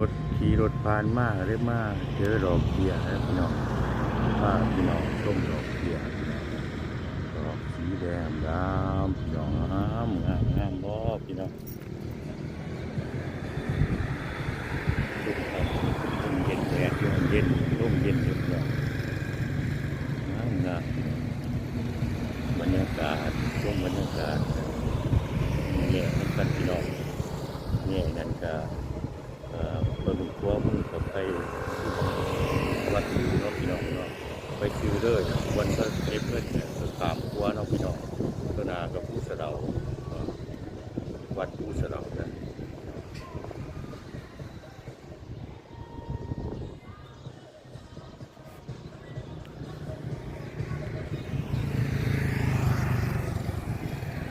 ລົດ ຂີ່ລົດຜ່ານມາ ກະເລີຍມາເຈີດອກເບ້ຍແລ້ວພີ່ນ້ອງ ພາພີ່ນ້ອງຊົມດອກເບ້ຍພີ່ນ້ອງ ດອກສີແດງງາມພີ່ນ້ອງ ງາມ ງາມ ງາມບໍ່ພີ່ນ້ອງ ລົມເຢັນ ແດດເຢັນ ລົມເຢັນຢູ່ພີ່ນ້ອງ ງາມ ງາມພີ່ນ້ອງ ບັນຍາກາດ ຊົມບັນຍາກາດ ແຍກນຳກັນພີ່ນ້ອງ ແຍກນັ້ນກະ ເອີ ເບິ່ງຂວາມືກະໄປວັດພູເນາະພີ່ນ້ອງເນາະ ໄປຊື່ເລີຍ ວັນກະເກັບເງິນກະຂ້າມຂົວເນາະພີ່ນ້ອງ ຕົວໜ້າກະພູສະເດົາ ວັດພູສະເດົານະ.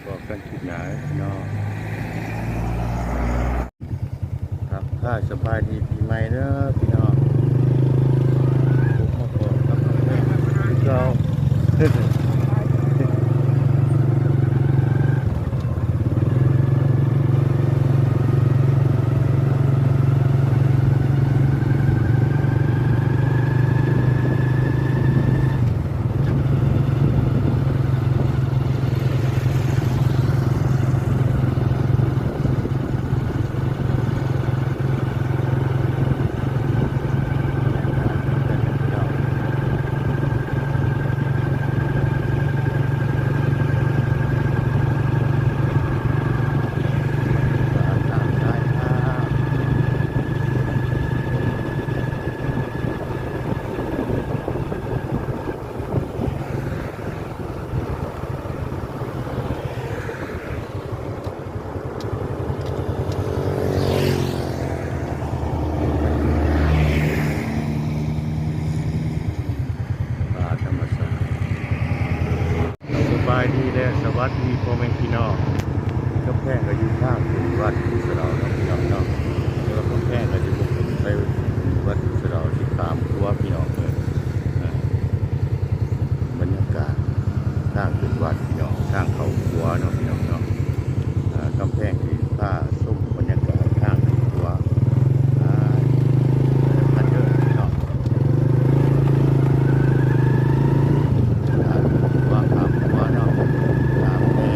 ພໍ້ກັນຄລິບໜ້າເດີພີ່ນ້ອງ ທັກທາຍສະບາຍດີປີໃໝ່ເດີພີ່ນ້ອງ ພົບມາພໍ້ກັບນ້ອງແພງຄືເກົ່າ. ປ່າທຳມະຊາດ. ສະບາຍດີ ແລະ ສະຫວັດດີພໍ່ແມ່ພີ່ນ້ອງ. ກຳແພງກະຢູ່ທາງຂຶ້ນວັດພູສະເດົາເນາະພີ່ນ້ອງເນາະ ແຕ່ວ່າກຳແພງກະຊິບໍ່ຂຶ້ນໄປວັດພູສະເດົາ ຊິຂ້າມຂົວພີ່ນ້ອງເອີຍ. ບັນຍາກາດທາງຂຶ້ນວັດພີ່ນ້ອງ ທາງເຂົ້າຂົວເນາະພີ່ນ້ອງເນາະ ກຳແພງຊິພາຊົມບັນຍາກາດທາງຂຶ້ນຂົວ ອ່າ ທາງຂຶ້ນຂົວ ຂ້າມຂົວເນາະ ຂ້າມແຕ່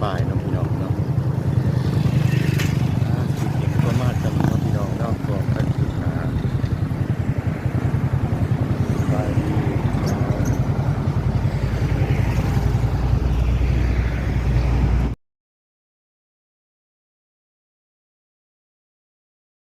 ປາຍເນາະ